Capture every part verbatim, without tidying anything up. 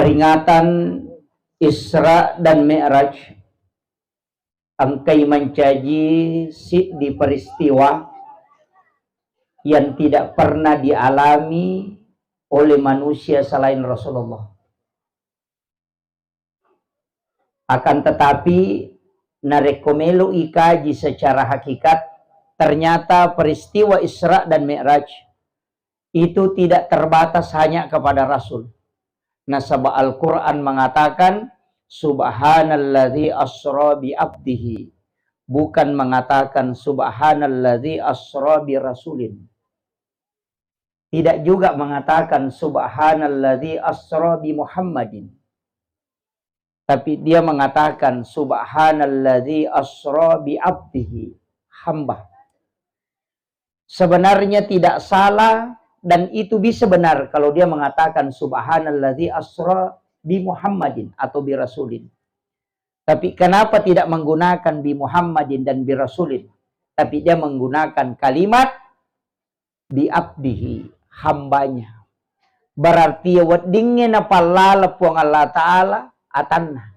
Peringatan Isra dan Mi'raj engkai mancaji siddi peristiwa yang tidak pernah dialami oleh manusia selain Rasulullah. Akan tetapi, narekko melo'i kaji secara hakikat, ternyata peristiwa Isra dan Mi'raj itu tidak terbatas hanya kepada Rasul. Nasaba Al-Quran mengatakan, "Subhanalladzi asra bi abdihi." Bukan mengatakan, "Subhanalladzi asra bi rasulin." Tidak juga mengatakan, "Subhanalladzi asra bi Muhammadin." Tapi dia mengatakan, "Subhanalladzi asra bi abdihi." Hamba. Sebenarnya tidak salah dan itu bisa benar kalau dia mengatakan, "Subhanalladzi asra bi Muhammadin" atau "bi rasulin". Tapi kenapa tidak menggunakan "bi Muhammadin" dan "bi rasulin"? Tapi dia menggunakan kalimat "bi abdihi", hambanya. Berarti weddingnge napallala Puang Allah Ta'ala atanna.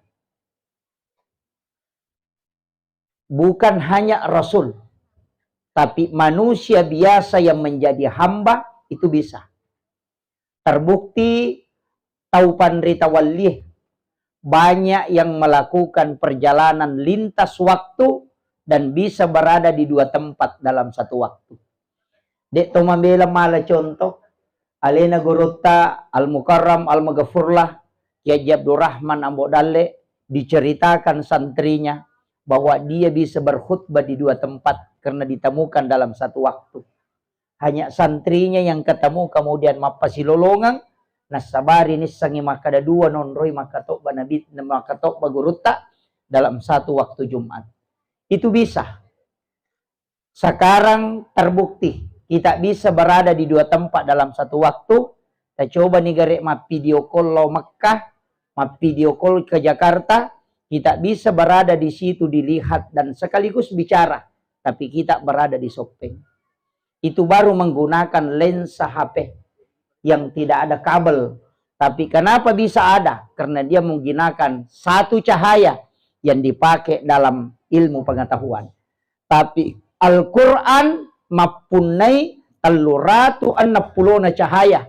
Bukan hanya Rasul, tapi manusia biasa yang menjadi hamba itu bisa. Terbukti tau panrita wallie banyak yang melakukan perjalanan lintas waktu dan bisa berada di dua tempat dalam satu waktu. De' to mabela mala contoh, alena gurutta Al-Mukarram Al-Maghfurlah, Kiai Haji Abdurrahman Ambo Dalle, diceritakan santrinya bahwa dia bisa berkhutbah di dua tempat karena ditemukan dalam satu waktu. Hanya santrinya yang ketemu kemudian mappasilolongeng, nassabari nissengngi makkeda dua nonroi makkatobba nabi, makkatobba gurutta dalam satu waktu Jumat. Itu bisa. Sekarang terbukti kita bisa berada di dua tempat dalam satu waktu. Kita coba nih gare mappidio call lao Mekkah, mappidio call ke Jakarta, kita bisa berada di situ dilihat dan sekaligus bicara, tapi kita berada di Soppeng. Itu baru menggunakan lensa H P yang tidak ada kabel. Tapi kenapa bisa ada? Karena dia menggunakan satu cahaya yang dipakai dalam ilmu pengetahuan. Tapi Al-Quran mappunnai telluratu enneng pulona cahaya.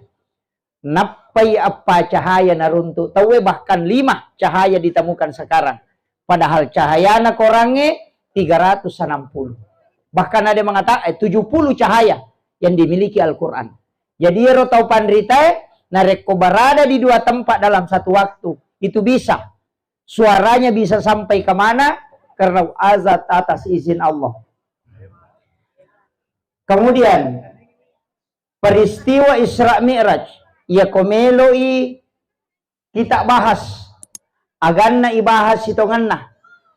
Nappai eppa cahaya naruntu tauwe, bahkan lima cahaya ditemukan sekarang. Padahal cahayana korangnge tiga ratus enam puluh. Bahkan ada yang mengatakan, eh, tujuh puluh cahaya yang dimiliki Al-Quran. Jadi ero tau panritae, narekko berada di dua tempat dalam satu waktu, itu bisa. Suaranya bisa sampai ke mana? Karena azat atas izin Allah. Kemudian, peristiwa Isra Mi'raj, iya ko meloi kita bahas, aganna ibahas sitongenna,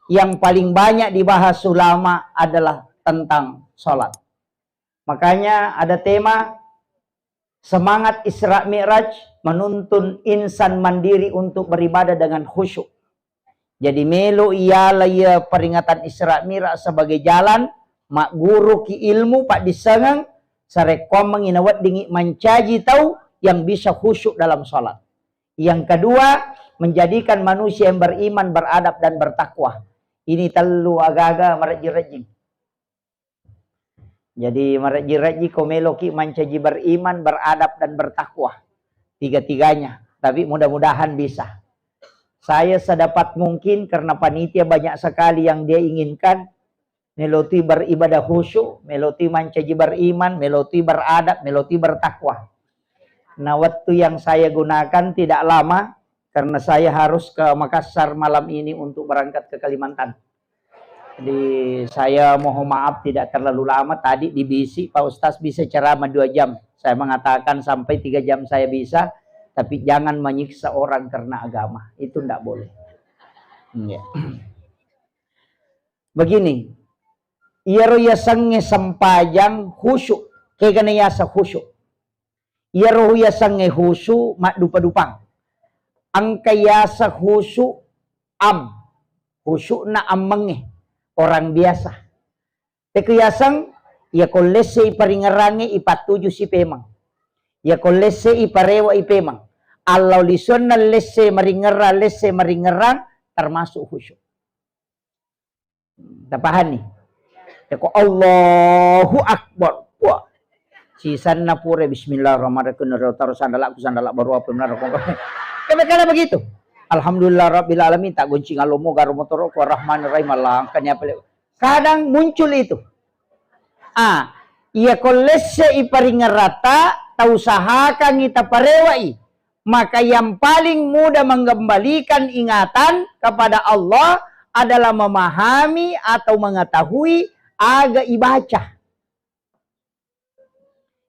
yang paling banyak dibahas ulama adalah tentang salat. Makanya ada tema semangat Isra Mi'raj menuntun insan mandiri untuk beribadah dengan khusyuk. Jadi melo iyala iya peringatan Isra Mi'raj sebagai jalan magguruki ilmu paddissengeng, sarekkoammengngi naweddingngi mancaji tau yang bisa khusyuk dalam salat. Yang kedua, menjadikan manusia yang beriman, beradab, dan bertakwa. Ini tellu agaga marejjing-rejjing. Jadi, marejjing-rejjing ko meloki mancaji beriman, beradab, dan bertakwa. Tiga-tiganya. Tapi mudah-mudahan bisa. Saya sedapat mungkin, karena panitia banyak sekali yang dia inginkan, melotui beribadah khusyuk, melotui mancaji beriman, melotui beradab, melotui bertakwa. Nah, waktu yang saya gunakan tidak lama, karena saya harus ke Makassar malam ini untuk berangkat ke Kalimantan. Jadi, saya mohon maaf tidak terlalu lama. Tadi dibisi, "Pak Ustaz bisa ceramah dua jam." Saya mengatakan, "Sampai tiga jam saya bisa, tapi jangan menyiksa orang karena agama." Itu ndak boleh. Iya. Begini, iyaro yasengnge sempajang khusyuk. Kegana yaseng khusyuk? Iyaro yasengnge khusyuk maddupa-dupang. Engka yaseng khusyuk am, khusyukna ammengnge, orang biasa. Pekku yaseng, iya ko lesse i paringerangnge ipattuju si pemeng. Iya ko lesse i parewa i pemeng. Allau lisuanna lesse maringerrang, lesse maringerrang, termasuk khusyuk. Tapahanni? Yako Allahu Akbar. Wah. Sisanna pura bismillahirrahmanirrahim. Taro sandalakku, sandala baru apa benar kok. Kami kala begitu. Alhamdulillah rabbil alamin, tak goncing alomo garo motorokku, Arrahmanirrahim, Allah angkani apa le-, kadang muncul itu. Ah, iya ko lesse i paringerrata, tausahakangi taparewai. Maka yang paling mudah mengembalikan ingatan kepada Allah adalah memahami atau mengetahui aga ibaca.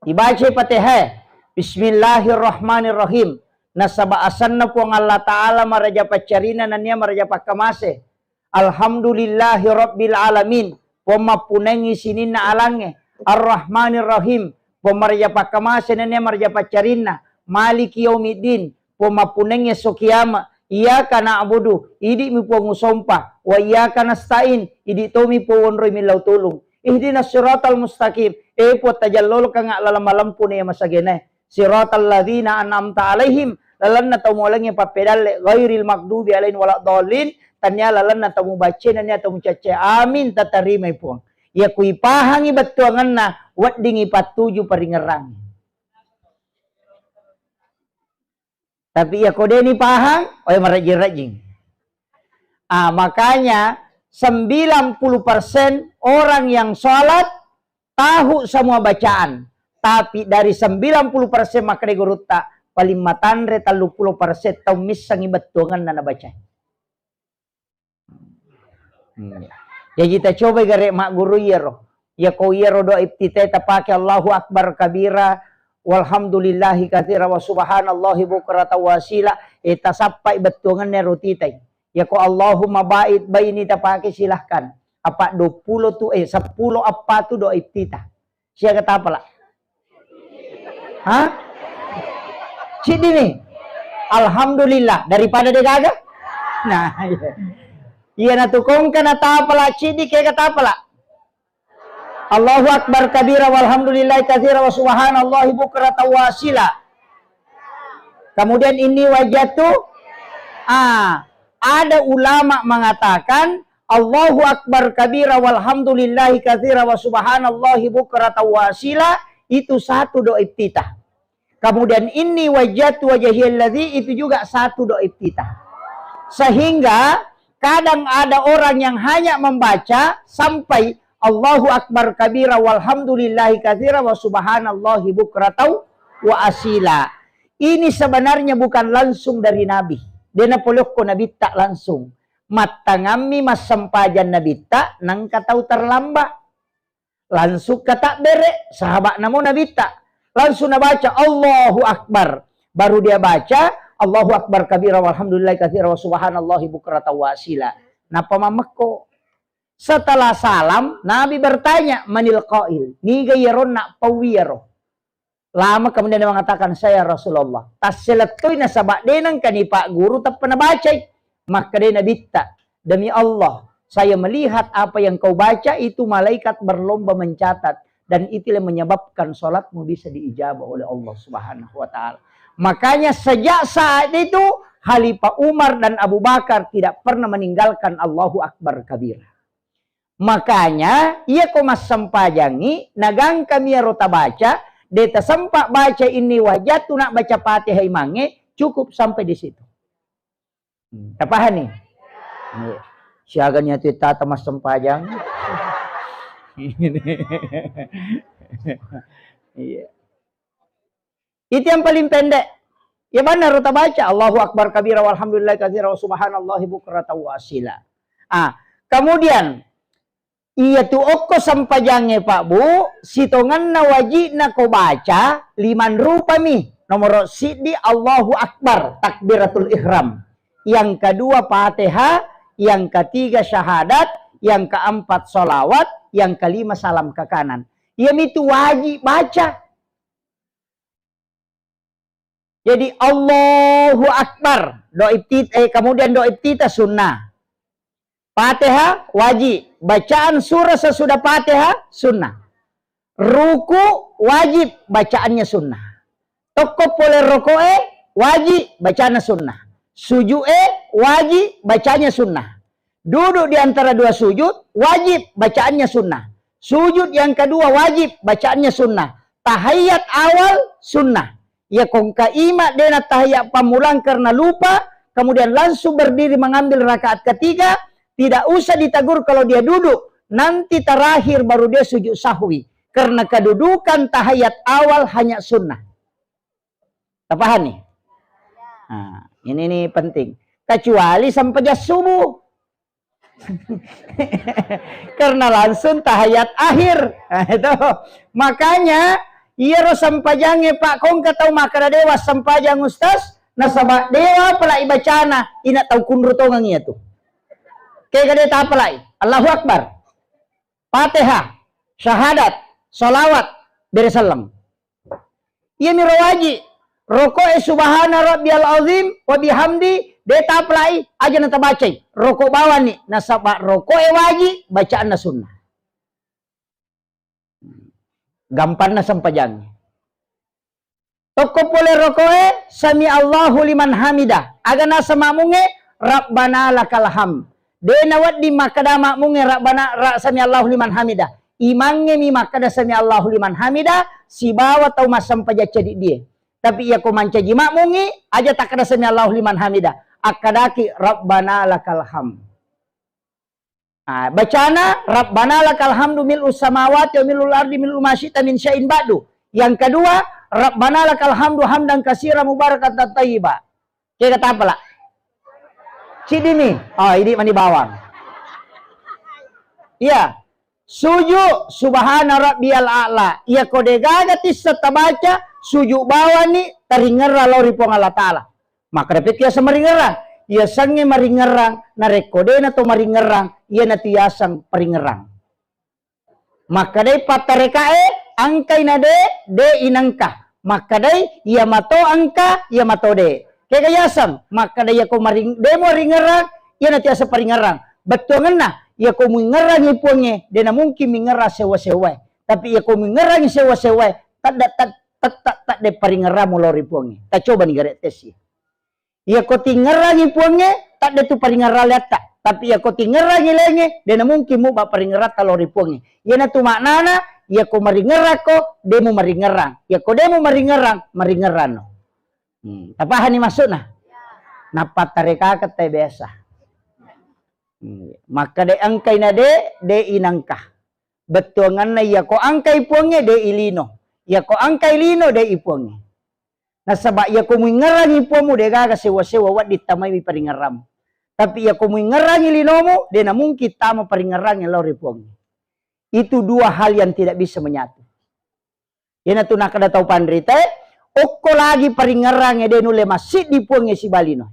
Ibaca Fatihah, Bismillahirrahmanirrahim. Nasaba asenna Puang Allah Ta'ala maraja paccarina nennia maraja pakkamase. Alhamdulillahi rabbil alamin. Puang mappunengngi sininna alangnge. Arrahmanirrahim. Puang maraja pakkamase nennia maraja paccarinna. Maliki yaumiddin. Puang mappunengngi esso kiama. Iyyaka na'budu, idi'mi Puang usompa. Wa iyyaka nasta'in, idi' tomi Puang wonroi millau tulung. Ihdinas siratal mustaqim. E Puang, tajallolokanga lalang malempu na iya masagenae. Siratal ladzina an'amta alaihim, lalenna tau mualengnge pappedalle, ghairil maghdubi alaihim waladdallin, tannia lalenna tau mubacce nennia tau mucacce. Amin, tatarimai Puang. Iya ku ipahangi bettuangenna, weddingi pattuju paringerrangi. Tapi iya ko deni pahang, oh, marejjing-rejjing. Ah, makanya sembilan puluh persen orang yang sholat tahu semua bacaan. Tapi dari sembilan puluh persen makkeda gurutta, paling matanre tellu puluh persen tau missengi bettuangenna nabaca. Hmm. Jaji tacobai gare magguru iyaro. Iya ko iyaro doa iftitah tapake Allahu Akbar kabira, walhamdulillahi katsira, wa subhanallahi bukratan wa asila, e, tasappai bettuangenna ro titai. Iya ko Allahumma ba'id baini tapake, silahkan. Apa dua puluh tu, eh, seppulo eppa tu doa iftitah. Siaga tapala? Hah? Siddi ni. Alhamdulillah. Daripada de gaga? Nah, iya. Iya natu kongka na tapala siddi, kega tapala? Allahu Akbar kabira walhamdulillahi katsira wa subhanallahi bukratan wa asila. Kemudian inni wajjahtu, ah, ada ulama mengatakan Allahu Akbar kabira walhamdulillahi katsira wa subhanallahi bukratan wa asila, itu satu doa iftitah. Kemudian inni wajjahtu wajhiyalladzi, itu juga satu doa iftitah. Sehingga kadang ada orang yang hanya membaca sampai Allahu Akbar kabira walhamdulillahi katsira wa subhanallahi bukratan wa asila. Ini sebenarnya bukan langsung dari Nabi. De napolokko Nabitta langsung. Mattangammi massempajang Nabitta, nangka tau terlambat. Langsung katabbere, sahabat namo Nabitta. Langsung nabaca, "Allahu Akbar." Baru dia baca, "Allahu Akbar kabira walhamdulillahi katsira wa subhanallahi bukratan wa asila." Nappa mammekko. Setelah salam, Nabi bertanya, "Manil qail?" Niga iyaro nappaui iyaro? Lama kemudian dia mengatakan, "Saya Rasulullah." Tasselettoi nasaba de nengka ni Pak Guru teppa nabacai. Makkedai Nabitta, "Demi Allah, saya melihat apa yang kau baca itu malaikat berlomba mencatat dan itu yang menyebabkan salatmu bisa diijabah oleh Allah Subhanahu wa taala." Makanya sejak saat itu Khalifah Umar dan Abu Bakar tidak pernah meninggalkan Allahu Akbar kabira. Makanya, iya ko massempajangngi, nagangkami iyaro tabaca, de tasempa baca inni wajjahtu, nak baca Fatihah imangnge, cukup sampai di situ. Hmm, tapahani? Iya. Siaga niatu tata massempajang? Iya. Itu yang paling pendek. Ya benar, tabaca Allahu Akbar kabira walhamdulillahi katsira wa subhanallahi bukratan wa asila. Ah, kemudian, iya tu okko sempajangnge, Pak Bu, sitongenna wajibna ko baca, liman rupami. Nomoro siddi Allahu Akbar, takbiratul ihram. Yang kedua Fatihah, yang ketiga syahadat, yang keempat salawat, yang kelima salam ke kanan. Iyamitu wajib baca. Jadi, Allahu Akbar, doa iftit-, eh, kemudian doa iftitah sunnah. Fatihah wajib, bacaan surah sesudah Fatihah sunnah. Ruku wajib, bacaannya sunnah. Tokko pole roko'e wajib, bacana sunnah. Sujud e wajib, bacanya sunnah. Duduk di antara dua sujud, wajib, bacaannya sunnah. Sujud yang kedua wajib, bacaannya sunnah. Tahiyat awal sunnah. Iya kongka ima dena tahiyat pammulang karena lupa, kemudian langsung berdiri mengambil rakaat ketiga, tidak usah ditegur kalau dia duduk. Nanti terakhir baru dia sujud sahwi. Karena kedudukan tahiyat awal hanya sunnah. Tapahani? Nah, ini nih penting. Kecuali sempajang subuh. Karena langsung tahiyat akhir. Nah, itu. Makanya, iyaro sempajangnge, Pak, kongka tau makkeda dewa sempajang, Ustaz, nasaba dewa pala ibacana, ina tau kunru tongang iya tu. Kega de tapalai. Allahu Akbar. Fatihah, syahadat, salawat, bere selleng. Iyamiro waji. Roko'e subhana rabbiyal azim wa bihamdi, de tapalai, aja natabacai. Roko bawani, nasaba roko'e waji, bacaanna sunnah. Gampanna sempajangnge. Tokko pole roko'e, sami Allahu liman hamidah. Aga naseng makmungnge, Rabbana lakal hamd. De nawedding makkeda makmungnge, Rabbana, ra-, sami Allahu liman hamidah. Imangnge mi makkeda sami Allahu liman hamidah, sibawa tau massempajang ceddiddie. Tapi iyako mancaji makmungngi, aja takkeda sami Allahu liman hamidah. Akkadaki, Rabbana lakal hamd. Ah, bacana, Rabbana lakal hamdu mil'us samawati wa mil'ul ardi mil'u ma syi'ta min syai'in ba'du. Yang kedua, Rabbana lakal hamdu hamdan katsira mubarakatan thayyiba. Kega tapala? Cidimi. Oh, idi mani bawang. Iya. Suju subhana rabbiyal a'la. Iyako degaga tissa tabaca, suju bawani taringerra lao ri Puang Allah Ta'ala. Makkeda pekki yaseng maringerrang. Yasengnge maringerrang, narekko dena to maringerrang, iyanatu yaseng paringerrang. Makkedai pattarekae, engkai na de, de inengka. Makkedai, iya mato engka, iya mato de. Kega yaseng, makkeda iyako maring-, demo ringerrang, iyanatu yaseng paringerrang. Bettuangenna, iyako muingerrangi puangnge, dena mungkin mingerrang sewwa-sewwae. Tapi iyako muingerrangi sewwa-sewwae, tadda-, tad-, tetta tadde paringerramu lao ri puangnge. Tacobani gare tesi. Iyako tingerrangi puangnge, tadde tu paringerrang leatta. Tapi iyako tingerrangi laingnge, dena mungkin muba paringerratta lao ri puangnge. Iyanatu maknana, iyako maringerrakko, demu maringerrang. Iyako demu maringerrang, maringerranno. Hmm, tapahani maksudna? Nappa tarekakeng tai biasa. Hmm, makkeda engkai na de, de inengka. Bettuangenna iyako engkai puangnge, de ilino. Iyako engkai lino, de ipuangnge. Nasaba iyako muingerrangi puammu, degaga sewwa-sewwa wedding tamaiwi paringerrammu. Tapi iyako muingerrangi linomu, dena mungkin tama paringerrangi lao ri puangnge. Itu dua hal yang tidak bisa menyatu. Iyanatu nakkeda tau panritae, okko lagi paringerrangnge de nulle massiddi puangnge sibawa lino.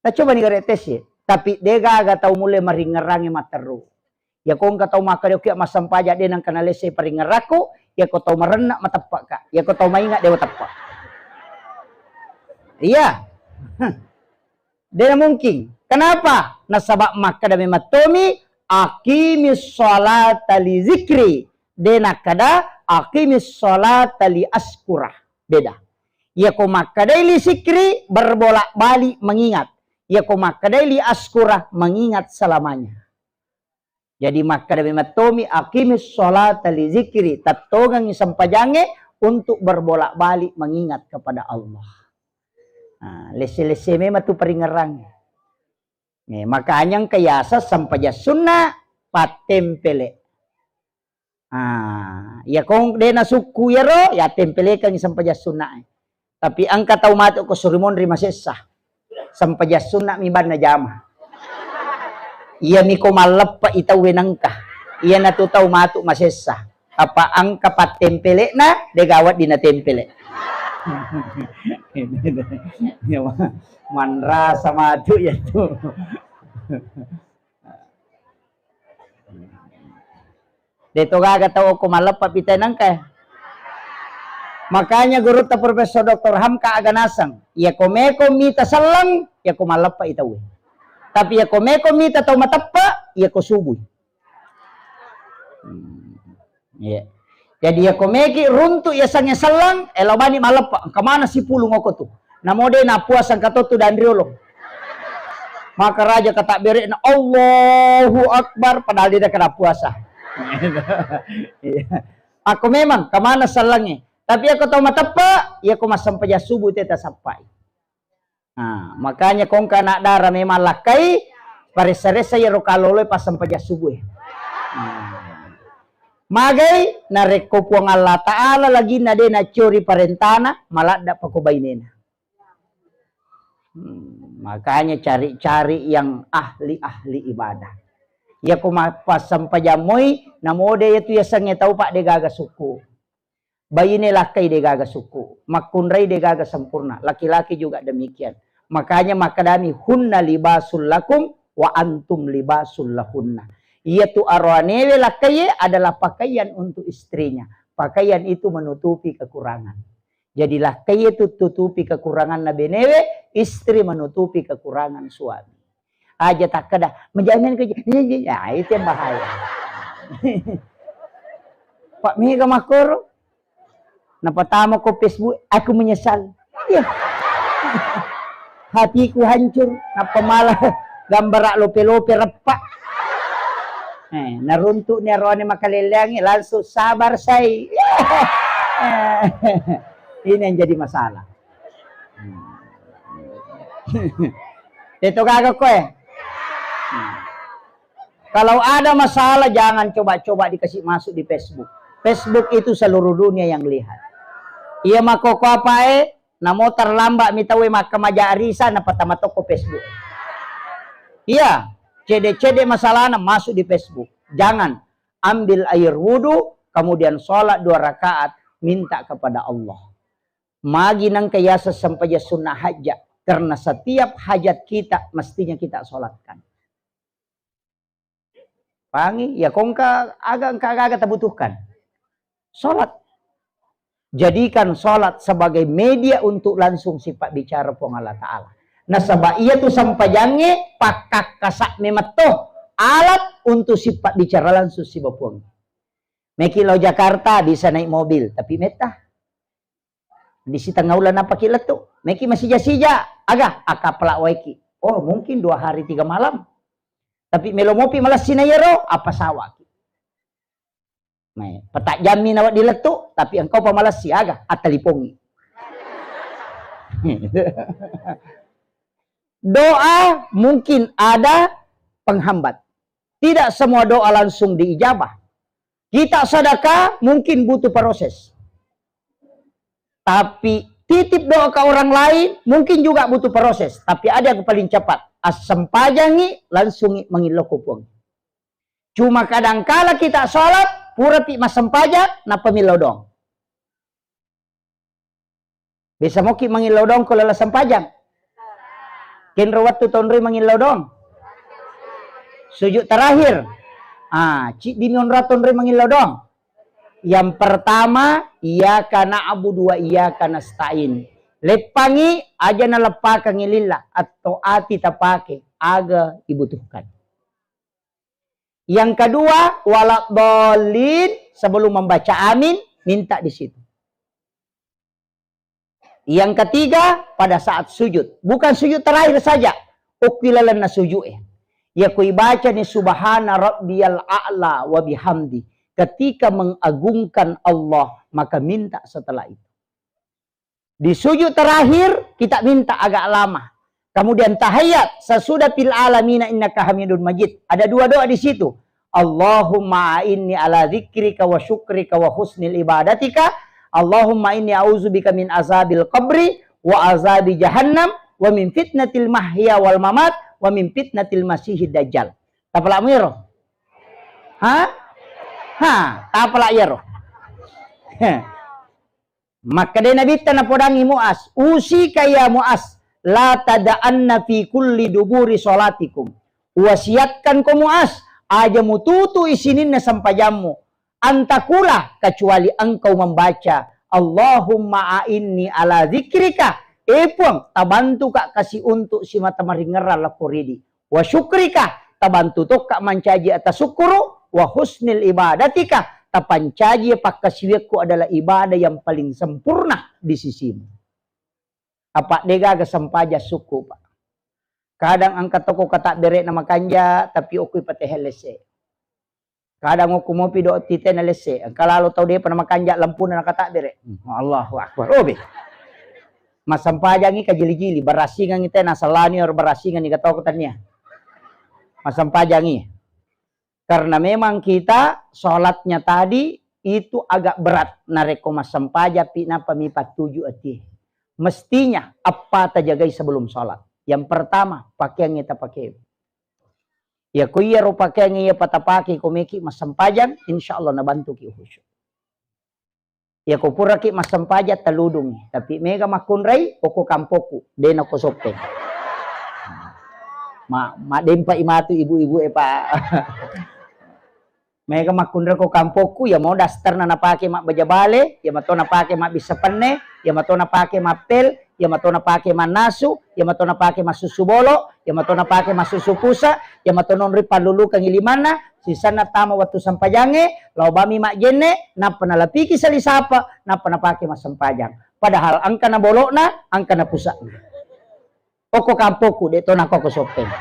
Tacobani gare tesi, tapi degaga tau mulle maringerrangnge matteru. Iyako engka tau makkeda okki massempajang de nengka nalessei paringerrakku, iyako tau marenna mateppe'ka, iyako tau mainga de mateppe'. Iya. Dena mungkin. Kenapa? Nasaba makkeda memang tomi, "Aqimis sholata li zikri." De nakkeda, "Aqimis sholata li askura." Beda. Iyako makkedai li zikri, berbolak-balik mengingat. Iyako makkedai li askura, mengingat selamanya. Jadi makkeda memang tomi, "Aqimis sholata li zikri", tettongengi sempajangnge untuk berbolak-balik mengingat kepada Allah. Nah, lesse-lesse memang tu paringerrangnge. Eh, makanya engka yaseng sempajang sunna pattempele. Ah, iyako de nasukku iyaro, ya tempelekengi sempajang sunnae. Tapi engka tau matu ko suri monri masessa. Sempajang sunna mi banna jama. Iyami ko malleppe i tauwe nengka. Iyanatu tau matu masessa. Apa engka pattempelekna, de gawa di natempele. Manrasa matu ya tu. De to gaga tau okko malleppe pita nengka. Makanya gurutta Profesor Doktor Hamka aga naseng, iyako meko mita selleng, iyako malleppe i tauwe. Tapi iyako meko mita tau mateppe, iyako subui. Hmm. Iya. Jadi, yako meki runtu yasengnge sellang, elo bani malleppa, engka mana sipulung oko tu. Namo de napuasa engka to tu danriolo. Maka raja kata berekna, "Allahu Akbar," padahal de kena puasa. Iya. Ako memang kemana sellangnge. Tapi yako tau mateppe, yako massempajang subuh te tasappai. Nah, makanya kongka anak dara memang lakkai, paressa-ressa yero kaloloi passempajang subuh e. Nah. Magai narekko Puang Allah Ta'ala laginna de naccori parentana, maladda pako bainena. Hmm, makanya cari-cari yang ahli-ahli ibadah. Yako mappassempajammoi, namode yatu yasengnge tau pak de gaga sukku. Baine lakkai de gaga sukku, makkunrai de gaga sempurna, laki-laki juga demikian. Makanya makkedami, "Hunna libasul lakum wa antum libasul lahunna." Iyatu aroanewe lakkaiye adalah pakaian untuk istrinya. Pakaian itu menutupi kekurangan. Jadi lakkaiye tu tutupi kekuranganna benewe, istri menutupi kekurangan suami. Aja takkeda, "Menjamin kerja." Ya, itu yang bahaya. Pak mega makkoro. Napatama ko Facebook, "Aku menyesal." Iya. "Hatiku hancur." Nappa malah gambara lope-lope reppa. Eh, naruntuk ni aroane makaleleangi, langsung, "Sabar, say." Ini yang jadi masalah. Teto gaga koe. Kalau ada masalah, jangan coba-coba dikasih masuk di Facebook. Facebook itu seluruh dunia yang lihat. Iya, makkoko apae, namo terlambat mi tauwe makkamaja arisa, napatama tokko Facebook. Iya, cede-cede masalahna masuk di Facebook. Jangan. Ambil air wudhu, kemudian sholat dua rakaat, minta kepada Allah. Magi nengka yaseng sempajang sunnah hajat, karena setiap hajat kita mestinya kita sholatkan. Pangi, ya kongka aga engka aga tabutuhkan. Sholat. Jadikan sholat sebagai media untuk langsung sifat bicara Puang Allah Ta'ala. Nasaba iya tu sempajangnge pakkakkasa memetto alat untuk sifat bicara langsung siba Puang. Meki lao Jakarta bisa naik mobil, tapi metta. Di sitengnga uleng napaki lettu. Meki masija-sija, aga, akapala waiki. Oh, mungkin dua hari tiga malam. Tapi melo mopi malessi na yero, apa sawaki. Mai, petajammi nawa di lettu, tapi engkau pa malessi, aga, attalipongi. Doa mungkin ada penghambat. Tidak semua doa langsung diijabah. Kita sedekah mungkin butuh proses. Tapi titip doa ke orang lain mungkin juga butuh proses. Tapi ada yang paling cepat. Assempajangi, langsungi mangillau ko Puang. Cuma kadangkala kita sholat, purapi massempajang, nappa millau doang. Bisa moki mangillau doang ko lala sempajang. Kenro wattu tonroi mangillau doang. Sujud terakhir. Ah, ciddi mi onrang tonroi mangillau doang. Yang pertama, iyyaka na'budu wa iyyaka nasta'in. Leppangi, aja naleppakangi lillah, atau ati tapake, aga dibutuhkan. Yang kedua, waladhdallin, sebelum membaca amin, minta di situ. Yang ketiga, pada saat sujud. Bukan sujud terakhir saja. Okki lalenna sujud e. Ya kui baca ni subhana rabbiyal a'la wa bihamdi. Ketika mengagungkan Allah, maka minta setelah itu. Di sujud terakhir, kita minta agak lama. Kemudian tahiyat, sesudah fil alamina innaka hamidun majid. Ada dua doa di situ. Allahumma a'inni ala dzikrika wa syukrika wa husnil ibadatika. Allahumma inni a'udzubika min azabil qabri wa azabi jahannam wa min fitnatil mahya wal mamat wa min fitnatil masihid dajjal. Tapalak muiro? Ha? Ha, tapalak yero. Makkeda Nabitta napodangi Muaz, "Usika ya Muaz, la tada'anna fi kulli duburi salatikum." Wasiatkan ko Muaz, aja mututu isininna sempajammu, antakula, kecuali engkau membaca, "Allahumma a'inni ala dzikrika." Eh Puang, tabantuka kasi untuk simata maringerang lakko ridi. Wa syukrika, tabantu tokka mancaji ata sukkuru, wa husnil ibadatika, tapancaji pakkasiwiakku adalah ibadah yang paling sempurna di sisimu. Apa de gaga sempajang sukku, Pak. Kadang engka toko katabbere na makanja, tapi okui patehe lesse. Kadang okku mopi do tite na lesse. Engka lalo tau depa na makanja lampuna na katabbere. Hmm, Allahu Akbar. Oh, be. Massempajangi kajili-jili, barasingangi tena salani or barasingangi gatoko tania. Massempajangi. Karena memang kita sholatnya tadi itu agak berat. Narekko massempajang pi napa mi pattuju ati. Mestinya apa tajagai sebelum sholat. Yang pertama, pakaian kita pakai. Ya ko iya ro pakaian iya patapake ko meki massempajang, insya Allah nabantuki khusyuk. Iya ko puraki massempajang taludungi, tapi mega makkunrai okko kampokku, de nako soppeng. Ma, madempa imatu ibu-ibu e, Pak. Mega makkunrai ko kampokku, ya mau dasterna napake mabbaja bale, ya mato napake mabbissa penne, ya mato napake mappel, ya mato napake mannasu, ya mato napake massusu bolo, ya mato napake massusu pusa, ya mato nonri pallulukangi limanna, sisanna tama wettu sempajangnge, lao bami majjenne, nappa nalapiki sali sapa, nappa napake massempajang. Padahal engka na bolokna, engka na pusakna. Okko kampokku, de to nako ko soppeng.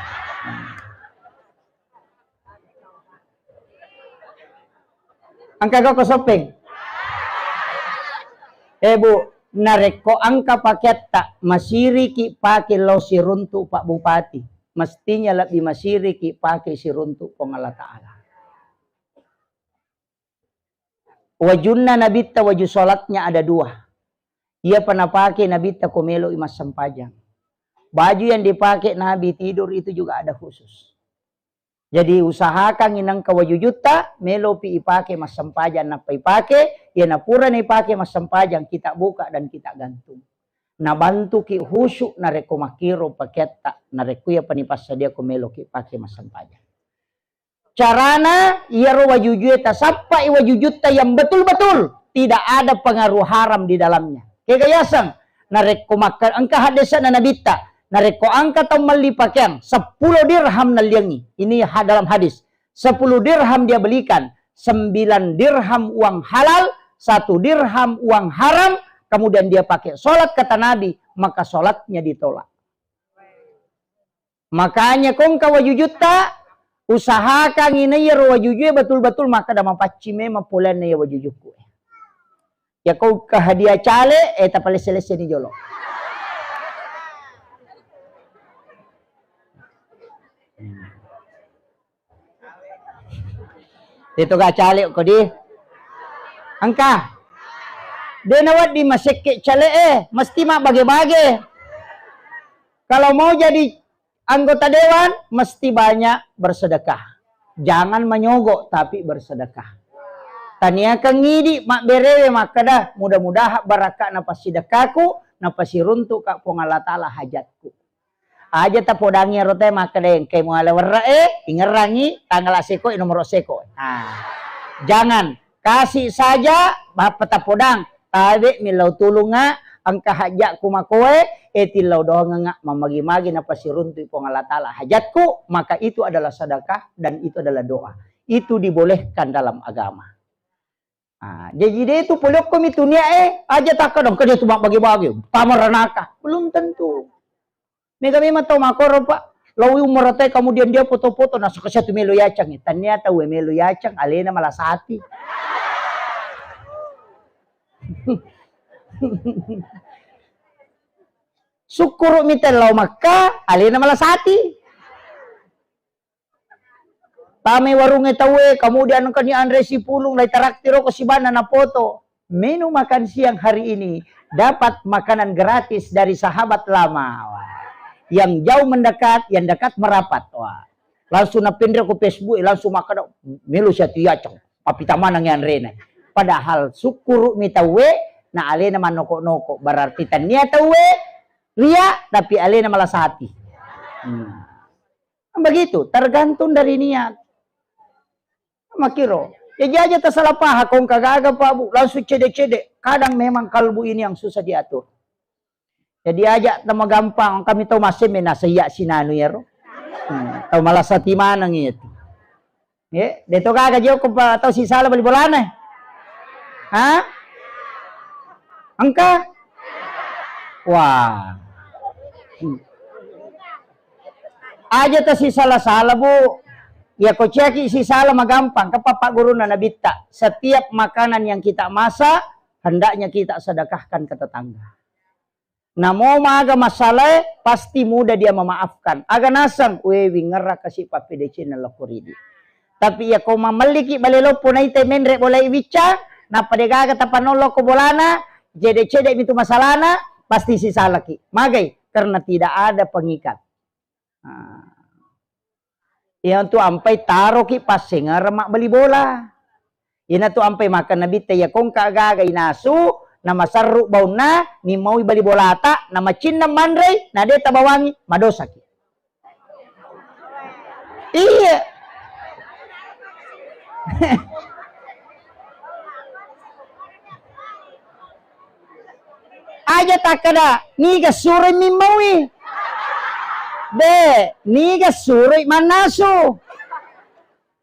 Engka gau ko soppeng? Eh, Bu, narekko engka pakeatta, masiriki pake lao siruntu Pak Bupati. Mestinya lebbi masiriki pake siruntu Puang Allah Ta'ala. Wajunna Nabitta, waju sholatnya ada dua. Iya pa napake Nabitta ko melo i massempajang. Baju yang dipakai Nabi tidur itu juga ada khusus. Jadi usahakan inangka wajujutta, melopi ipake massempajang, nappa ipake, iya napura naipake massempajang, kita buka dan kita gantung. Nabantuki khusyuk narekko makkiro pakeatta, narekko iya pani passadia ko meloki pake massempajang. Carana, iyaro wajujue tasappai wajujutta yang betul-betul tidak ada pengaruh haram di dalamnya. Kega yaseng, narekko makka-, engka haddese'na Nabitta, narekko engka tau melli pakeang, sepuluh dirham nalliangi. Ini ha-, dalam hadis. Sepuluh dirham dia belikan, sembilan dirham uang halal, satu dirham uang haram, kemudian dia pakai sholat, kata Nabi, maka sholatnya ditolak. Makanya ko engka wajujutta, usahakan ina iyaro wajujue betul-betul makkeda mapaccing memang poleanna iya wajujukku. Ya ko ke hadiah cale, eh, tapalesse-lesseni jolo. Itu ga cale ko di. Engka. De nawedding masekke cale, eh, mesti mabbage-bage. Kalau mau jadi anggota dewan, mesti banyak bersedekah. Jangan menyogok, tapi bersedekah. Taniakan ngidi mabberewe makkeda, mudah-mudahan barakakna passidekahku, napasiruntuka Puang Allah Ta'ala hajatku. Aja tapodangi ero te makkeda engkai muala werre e, ingerangi tanggal seko e nomor seko. Nah, jangan. Kasih saja, bapa tapodang, tabe millau tulunga, engka hajatku makoe, e tillau doangenga, mamagi-magi napasiruntu Puang Allah Ta'ala hajatku, maka itu adalah sedekah dan itu adalah doa. Itu dibolehkan dalam agama. Ah, jaji de tu polokko mi tunia e, aja takka dong, kede tu mabbage-bage, tamaranaka. Belum tentu. Mega memang tau makkoro, Pak. Laowi ummarata e, kemudian dia foto-foto, nasaka sia tu melo yacang. Tania tau e melo yacang, alena malasati. Sukkuru mi tellau Makka, alena malasati. Tamai warungnge tauwe, kemudian engkani anre sipulung, lai taraktir ko sibanna napoto. Menu makan siang hari ini dapat makanan gratis dari sahabat lama. Wah. Yang jauh mendekat, yang dekat merapat. Wah. Langsung napinre ko Facebook, langsung makkeda, melo sia tu yacang. Papita maneng anrena. Padahal sukkuru mi tauwe, na alena mannoko-noko. Berarti tania tauwe ria, tapi alena malasati. Hmm. Begitu, tergantung dari niat. Makkiro. Jadi aja tasalah paham, kong kagaga Pak Bu, langsung cede-cede. Kadang memang kalbu ini yang susah diatur. Jadi aja tama gampang, kami tau masih menasa iya sinanu yaro. Hmm, tau malasati maneng itu. Ye, de to gaga joko pa tau sisala bali bolana. Ha? Engka? Wah. Hmm. Aja tasisala-sala, Bu. Iya ko ciaki sisala magampang, kan pappaguruna Nabitta. Setiap makanan yang kita masak, hendaknya kita sedekahkan ke tetangga. Namo maga masalae, pasti mudah dia memaafkan. Aga naseng, we, wingerra kasi pappedecenna lokko ridi. Tapi iya ko mamelliki bale loppo naita menre bolai wicca, nappa degaga tapanollo ko bolana, cede-cede mitu masalana, pasti sisalaki. Magai? Karena tidak ada pengikat. Nah. Iyanatu ampai taroki passengereng mabbali bola. Iyanatu ampai makkeda Nabitta, iya ko engka gaga inasu, namaserru baunna, nimmaui bali bolata, namacinna manrei, na de tabawangi, madosaki. Iya. Aja takkeda, niga suroi mimmaui. De, niga suroi mannasu.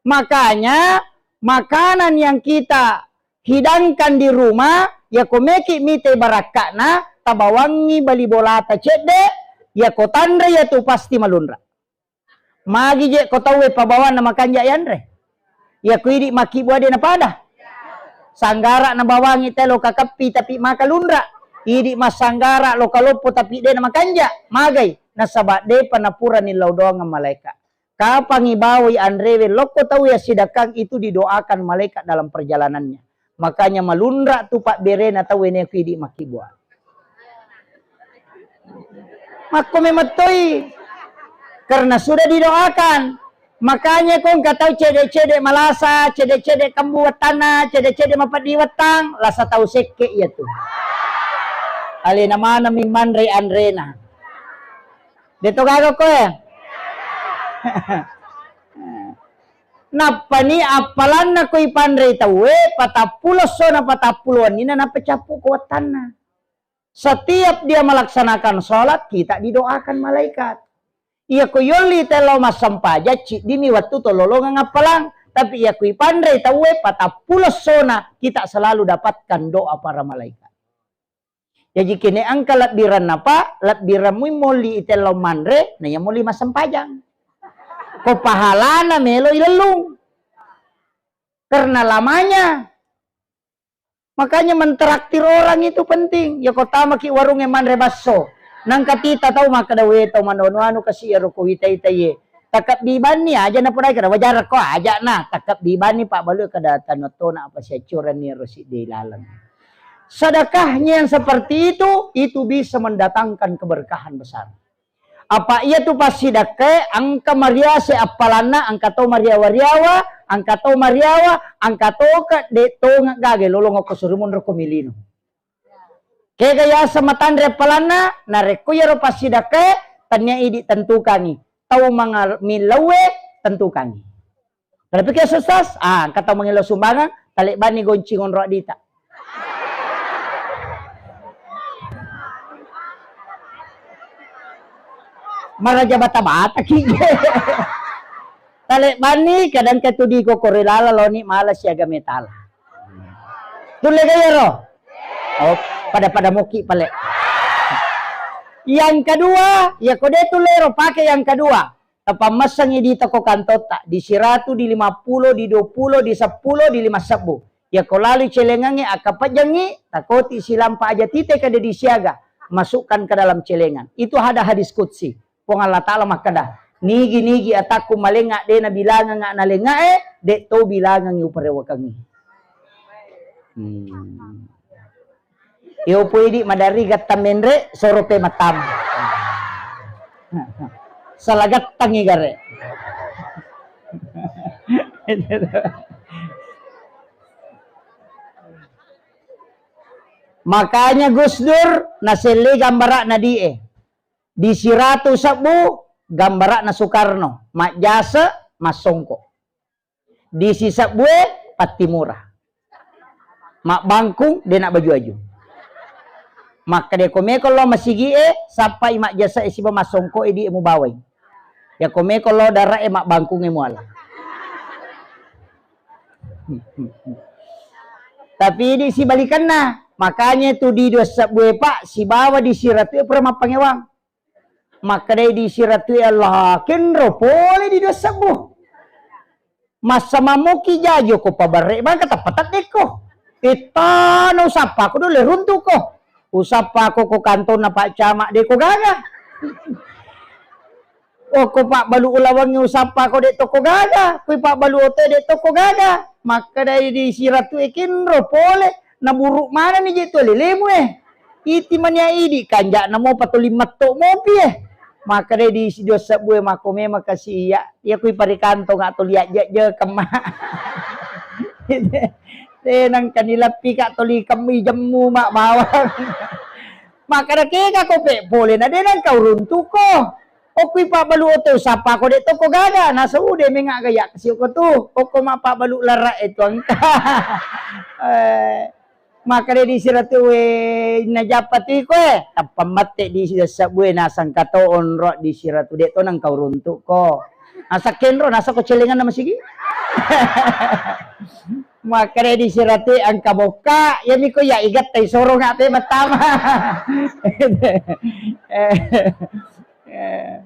Makanya, makanan yang kita hidangkan di rumah, iya ko meki mite barakka'na, tabawangngi bali bolata cedde, iya ko tanre iyatu pasti malunra. Magi je ko tauwe pabawanna makanja yanre. Iya ko idi makkibua de napada. Sanggara nabawangi telo kakeppi tapi maka lunra. Idi massanggara lo kaloppo tapi de namakanja. Magai? Nasaba depa napurani lao doangeng malaika. Kapangi bawai anrewe lokko tau yassidakkang itu didoakan malaikat dalam perjalanannya. Makanya malunra tu pabberena tau weneko idi makkibua. Makko memettoi. Karena sudah didoakan. Makanya ko engka tau cede-cede malasa, cede-cede kembu wettanna, cede-cede mapeddi wettang, lasa tau sekke iya tu. Alena maneng mi manre anrena. De to gaga koe. Nappani appalanna ko ipanrei tauwe, patappulo essona patappulo wenninna nappa cappu ko wettanna. Setiap dia melaksanakan sholat, kita didoakan malaikat. Iya ko yolli tello massempajang, ciddimi wettu tololongeng appalang. Tapi iya ko ipanrei tauwe, patappulo essona kita selalu dapatkan doa para malaikat. Jaji kene engka lebbirenna, Pak, lebbiremmui molli itellau manre, na iya molli massempajang. Ko pahalana melo ilellung. Karena lamanya. Makanya mentraktir orang itu penting. Ya ko tamaki warungnge manre basso. Nangka tita tau makkeda, "We, tau manu-anu kasi iyaro ko wita-ita iye." Takebbi banni aja na podai kada wajar ko aja na. Takebbi banni pabbalu kada tano tona apa siaccoranni ero sidde laleng. Sedekahnya yang seperti itu, itu bisa mendatangkan keberkahan besar. Apa iya tu passidakkae engka mariase appalanna, engka to mariawa-riawa, engka to mariawa, engka to ke de tonga gage lolong ko suri munro ko milino. Kega yaseng matanre appalanna, narekko iyaro passidakkae, tania idi tentukangi. Tau mangal-, millauwe tentukangi. Kalau pikir sukses, ah, engka tau mangelo sumbangan, talebbanni goncing onro adita. Maraja bata-bata ki. Talebbanni kadang ketudi ko kore lala loni mala siaga metala. Tulle gaya ro? Oh, pada-pada moki pale. Yang kedua, ya kode tulle ro pakai yang kedua. Tapammessengngi di toko kantotta, di siratu, di lima pulo, di dua pulo, di seppulo, di lima sebbu. Yako lalu celengangnge, akkapejjengngi, takoti silampa aja tite kada disiaga, masukkan ke dalam celengan. Itu ada hadis qudsi. Puang Allah Ta'ala makkeda, "Nigi-nigi atakku malenga de nabilangenga nalengae, de to bilangengi uparewakengi." Hmm. Iyo pui di madari gatta menre, soro pe matam. Salah gattangi gare. Makanya Gus Dur naselle gambara'na die. Di siratu sebbu gambara'na Soekarno, majjase, massongko. Di sisebbue pattimura. Mabbangkung de na baju-aju. Makkeda ko meko lo masigie, sappai majjase siba massongko e di mubawai. Ya ko meko lo dara e mabbangkung e muala. Tapi di sibalikanna, makanya tu di dua sebbu e, Pak, sibawa di siratu e pura mappangewang. Makkedai di siratu e, "Allah, kenro pole di dua sebbu. Massa mammuki jaji ko pabarre bangka tappa teddekko. Ittana usappa ko dole runtuko. Usappa ko ko kantonna Pak Camat de ko gaga." Okko pabbalu ulawengnge usappa ko de tokko gaga, kui pabbalu oto de tokko gaga. Makkedai di siratu e, "Kenro pole, naburu manenni je tu lelemu e. Iti mania idi kanja'na mopa tuli metto mopi e." Makkedai di si dua sebbu e, "Mako memang kasi iya, iya kui parikantonga tuli ajjajjekeng ma." Tenang kani leppi ka tuli kemmi jemmu ma bawang. Makkeda kega ko pe pole na de nengka uruntuko. Okkui pabbalu oto usappa ko de tokko gaga, nasa ude menga gaya kasi ko tu. Okko ma pabbalu lara e tu engka. Eh, makkeda di siratu e, "Najappa tu iko e." Tappa mette di siratu e, nasangka to onro di siratu de to nengka uruntuko. Nasa kenro, nasa ko celenganna masigi. Makkeda di siratu e, "Engka bokka, iya miko iya igattai soronga pe mattama." Eh, eh.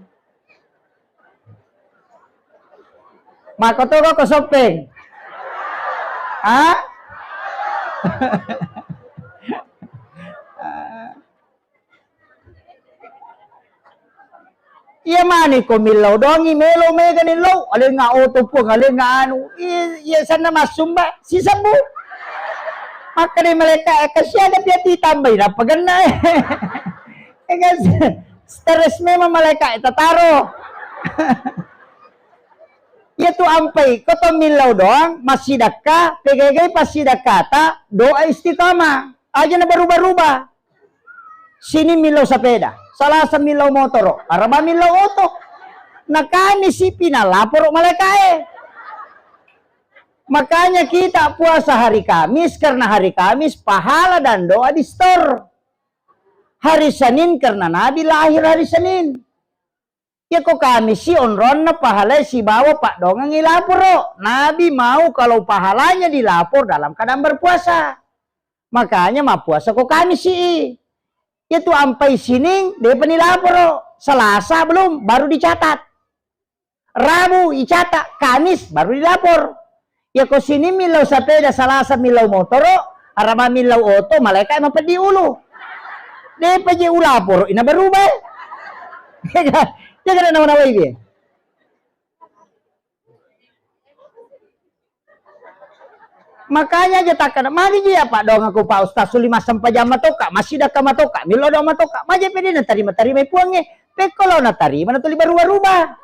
Makkotoko ko Soppeng? Ha? Iya mani ko millau doangngi melo mega ni lo, alenga oto puang, alenga anu, iya, iya sanna massumba, sisebbu. Makkeda malaika e, "Kasiaga pia ti tambai nappa genna e." Ega stres memang malaika e tataro. Iya tu ampai, ko to millau doang, massidakka, pegagai passidakkata, doa istiqamah. Aja na berubah-rubah. Sining millau sapeda, Salasa millau motoro, Araba millau oto. Na Kamisi pi nalaporo malaika e. Makanya kita puasa hari Kamis karena hari Kamis pahala dan doa di store. Hari Senin karena Nabi lahir hari Senin. Yako Kamisi onronna pahalai sibawa paddoangeng ilaporo. Nabi mau kalau pahalanya dilapor dalam keadaan berpuasa. Makanya mappuasa ko Kamisi. Yatu ampai Sining, depa nilaporo. Selasa belum, baru dicatat. Rabu icatat, Kamis baru dilapor. Yako Sining millau sapeda, Salasa millau motoro, Araba millau oto, malaika mapeddi ulu. Depa je ulaporo, ina berubah. Jaga, jaga nawa-nawai dia. Makanya aja takkada, magi ji apa dong aku Pak Ustaz, suli massempajang matoka, massidakka matoka, millau doang matoka, maja pede natarima-tarima puangnge, pekko lo natarima natuli baruba-ruba.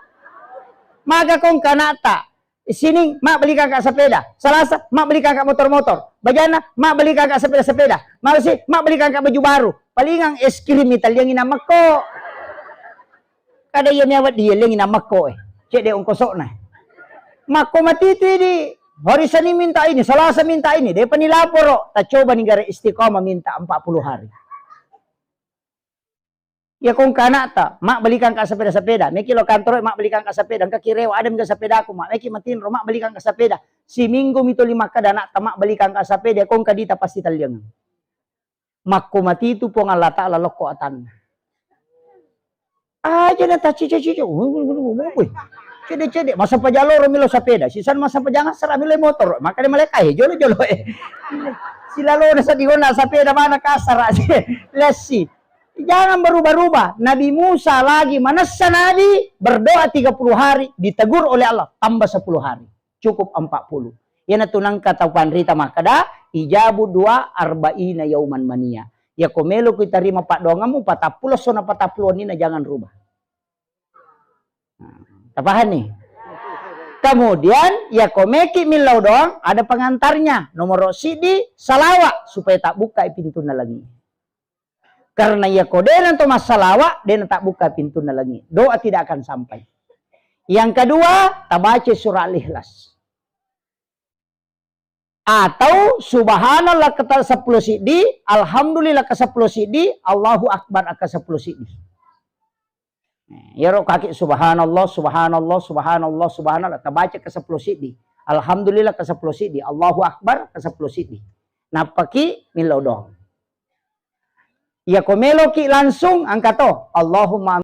Maga kong kanata, Sining, mak belikan kak sepeda, Salasa, mak belikan kak motor-motor, bajana, mak belikan kak sepeda-sepeda, Malasi, mak belikan kak baju baru, palingang es krim italiangi namekko. Kada iya miawa diellengi namekko e. Cedde ongkosokna. Makko matitu idi. Hari Senin minta ini, Salasa minta ini, depa nilaporo. Tacoba ni gare istiqomah minta empat puluh hari. Ya kong kanakta, mak belikan kak sepeda-sepeda. Meki lo kantoro, mak belikan kak sepeda. Engka kirewa, ada mega sepedaku, mak. Meki matinro, mak belikan kak sepeda. Siminggu mito lima kada anakta, mak belikan kak sepeda. Kong kadita pasti taliang. Makko matitu Puang Allah Ta'ala lokko atanna. Aja na tacica-cica. Woi, woi, woi, woi, woi. Cede-cede, masa pajaloro milo sapeda, sisan masa pajang asara milo motor. Makanya malaikat, eh, jolo-jolo, eh. Silalo na sadihona sapeda mana kasara. Lessi. Jangan berubah-ubah. Nabi Musa lagi manessa Nabi, berdoa tiga puluh hari, ditegur oleh Allah, tambah sepuluh hari. Cukup empat puluh. Iyanatu nengka tau panrita makkeda, "Ijabu dua arba'ina yauman mania." Yako melo ku itarima paddoangemmu, patappulo sona patappulo wenninna, jangan rubah. Nah, tapahani? Kemudian, yako meki millau doang, ada pengantarnya. Nomor sidi, salawat, supaya tak buka pintunna lagi. Karena iya ko de' na to massalawa, de' na tabbuka pintunna langi. Doa tidak akan sampai. Yang kedua, tabaca surah Al-Ikhlas. Atau subhanallah ke sepuluh siddi, alhamdulillah ke sepuluh siddi, Allahu Akbar ke sepuluh siddi. Nah, iyaro kaki subhanallah, subhanallah, subhanallah, subhanallah, tabaca ke sepuluh siddi. Alhamdulillah ke sepuluh siddi, Allahu Akbar ke sepuluh siddi. Nappaki millau doang. Iya ko meloki langsung angka to, Allahumma